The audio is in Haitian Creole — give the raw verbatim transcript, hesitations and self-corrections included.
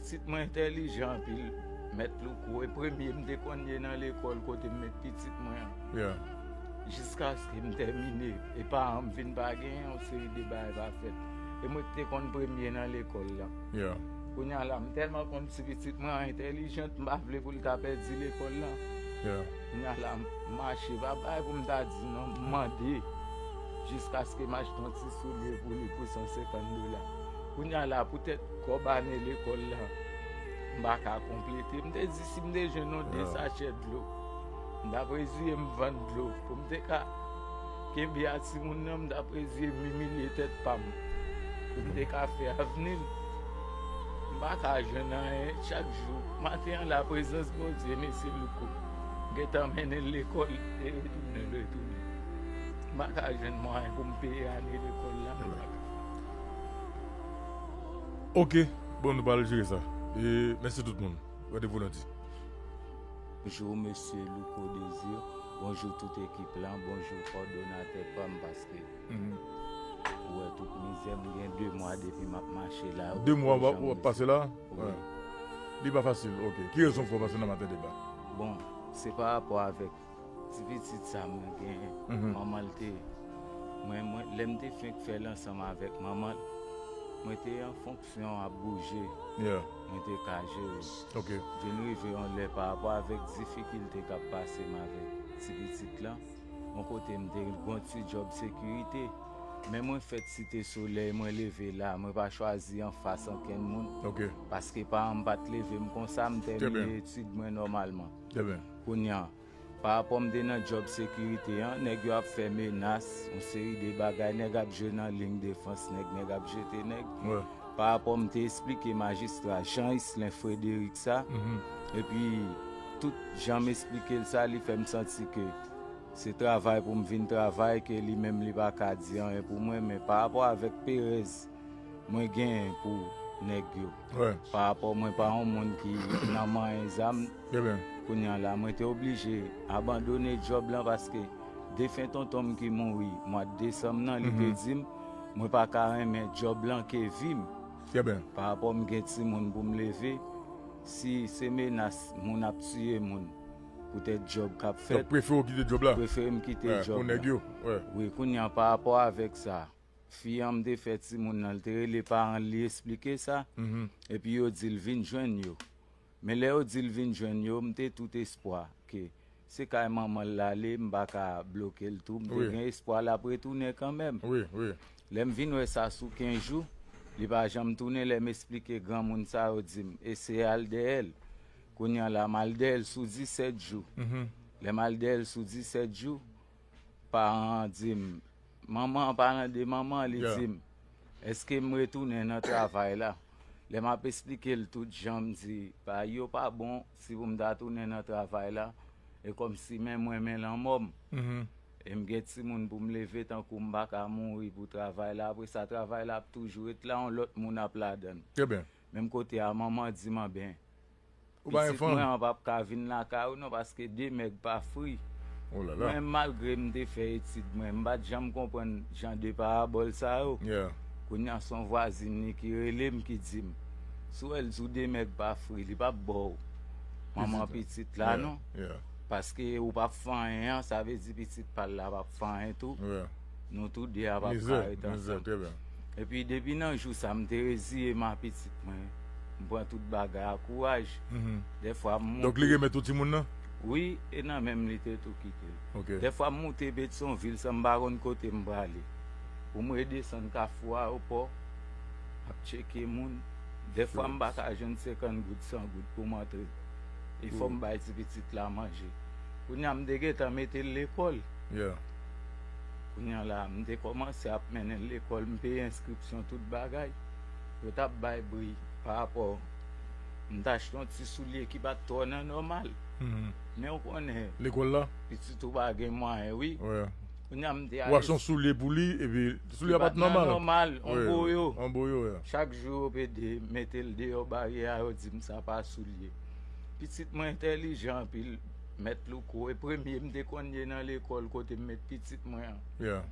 Pitit mwen entèlijan anpil, Mèt Louko, e premye m te konn ye nan lekòl kote m met pitit mwen an. Yeah. Jiskaske m tèmine, e paran m vin pa gen yon seri de bagay pa fèt. E mwen ki te konn premye nan lekòl la. Yeah. Kounye a la, m tèlman konn si pitit mwen an entèlijant, m pa vle pou l ta pèdi lekòl la. Yeah. Kounye a la, m mache, pa bagay pou m ta di non, m mande. Jiskaske m achte yon ti soulye pou li pou san senkant dola. Kounye a la, poutèt kòb ane lekòl la, m pa ka konplete. M te di si m te jwenn yon de Yeah. sachè dlo, m t ap reziye m vann dlo. Pou m te ka kenbe a timoun nan, m t ap reziye m imilye tèt pa m. Pou m te ka fè avni l. M pa ka jwenn anyen. Chak jou, maten an la, prezans Bondye, mesye Louko, m gentan mennen l lekòl, e retounen, l retounen. M pa ka jwenn mwayen pou m peye ane lekòl la. M pa ka. Ok, bon, nou pral jere sa. E mèsi tout moun. Randevou lendi. Bonjou, mesye Louko Désir. Bonjou tout ekip lan. Bonjou kòdonatè pa m, paske Mhm. ou wè tout mizè m gen de mwa depi m ap mache la. De mwa w ap- Jan w ap m- pase la? Wi. Li pa fasil, ok. Ki rezon fè w pase nan maten deba? Bon, se pa rapò avèk ti pitit sa mwen genyen. Mhm. Manman l te. Mwen, mwen, lè m te fenk fè l ansanm avèk manman l, mwen te an fonksyon ap bouje. Yeah. Mwen te ka jere. Ok. Vin rive yon lè pa rapò avèk difikilte k ap pase m avèk ti pitit lan. Yon kote m te gen yon ti djòb sekirite. Men mwen fèt Site Solèy, mwen leve la, mwen pa chwazi anfas ankenn moun. Ok. Paske paran m pa t leve m konsa, m Trè tèmine byen. etid mwen nòmalman. Trè byen. Kounye a, pa rapò m te nan djòb sekirite an, nèg yo ap fè menas, yon seri de bagay, nèg ap jwe nan liy defans nèg, nèg ap jete nèg. Wè. Pa rapò m te esplike majistra Jean Islin Frédéric sa, Mhm. epi tout jan m esplike l sa, li fè m santi ke se travay pou m vin travay, ke li menm li pa ka di anyen pou mwen, men pa rapò avèk perèz mwen genyen pou nèg yo. Wè. Pa rapò mwen pa yon moun ki nan manyen zam, Trè byen. kounye a la, mwen te oblije abandone djòb lan paske defen tonton m ki mouri mwa desanm nan, li te Mhm. di m, mwen pa ka renmen djòb lan ke vi m. Trè byen. Pa rapò m gen timoun pou m leve, si se menas moun ap tiye moun, poutèt djòb k ap Donk, fèt, prefere w kite djòb la. prefere m kite Wè, djòb pou nèg la. Yo. Wè. Wi, kounye a pa rapò avèk sa, fi an m te fè timoun nan, l te rele paran l, li esplike sa, Mhm. epi yo di l vin jwenn yo. Men lè yo di l vin jwenn yo, m te tout espwa ke se kay manman l l ale, m pa ka bloke l tou. M te Wi. Gen espwa l ap retounen kanmenm. Wi, wi. Lè m vin wè sa sou kenz jou, li pa janm tounen. Lè m esplike granmoun sa yo di m, eseye al dèyè l. Kounye a la, m al dèyè l sou disèt jou. Mhm. Lè m al dèyè l sou disèt jou, paran an di m, manman an, paran de manman an, li Yeah. di m, èske m retounen nan travay la? Lè m ap esplike l tout jan, m di, bagay yo pa bon, si pou m ta tounen nan travay la, e kòmsi men mwen, men lanmò m. Mhm. E m gen timoun pou m leve, tankou m pa ka mouri pou travay la. Apre sa, travay la ap toujou ret la, yon lòt moun ap ladan l. Trè byen. Menm kote a, manman di m, anben, Ou pa pitit enfan. Mwen an p ap ka vin lakay ou non, paske de mèg pa fri. Oh la la. Mwen, malgre m te fè etid mwen, m pa t janm konprann jan de parabòl sa yo. Yeah. Kounye a, se yon vwazin li ki rele m, ki di m, si w wè l di w de mèg pa fri, li p ap ba w manman pitit la Yeah, non. Yeah. Paske ou p ap fè anyen an, sa vle di pitit pa l la p ap fè anyen tou. Yeah. Nou tou de a p ap Mizè, ka ret mizè, ansanm. Trè byen. Epi depi nan jou sa, m te reziye m a pitit mwen. M pran tout bagay a kouraj. Mhm. Dèfwa m Donk, li remèt ou timoun nan? Wi, e nan men m li te tou kite l. Ok. Dèfwa m moute Petyonvil san m pa konn kote m prale. Pou m redesann Kafou Ayewopò, ap tcheke moun. Dèfwa m pa ka jwenn senkant goud, san goud pou m antre. E fò m bay ti pitit la manje. Kounye a, m te gentan mete l lekòl. Yeah. Kounye a la, m te kòmanse ap mennen l lekòl, m peye enskripsyon, tout bagay. Yo t ap bay bri pa rapò. M t achte yon ti soulye ki pa t twò nan nòmal. Mhm. Men ou konnen, Lekòl la? Pitit ou pa gen mwayen, wi. Wè. Kounye a, m te Ou achte yon soulye pou li, epi soulye a pa t nòmal. Nòmal, on Wi, boyo. On boyo, yeah. Chak jou yo pede mete l deyò baryè a, yo di m sa pa soulye. Pitit mwen entèlijan anpil, Mèt Louko, e premye m te konn ye nan lekòl kote m met pitit mwen an. Yeah.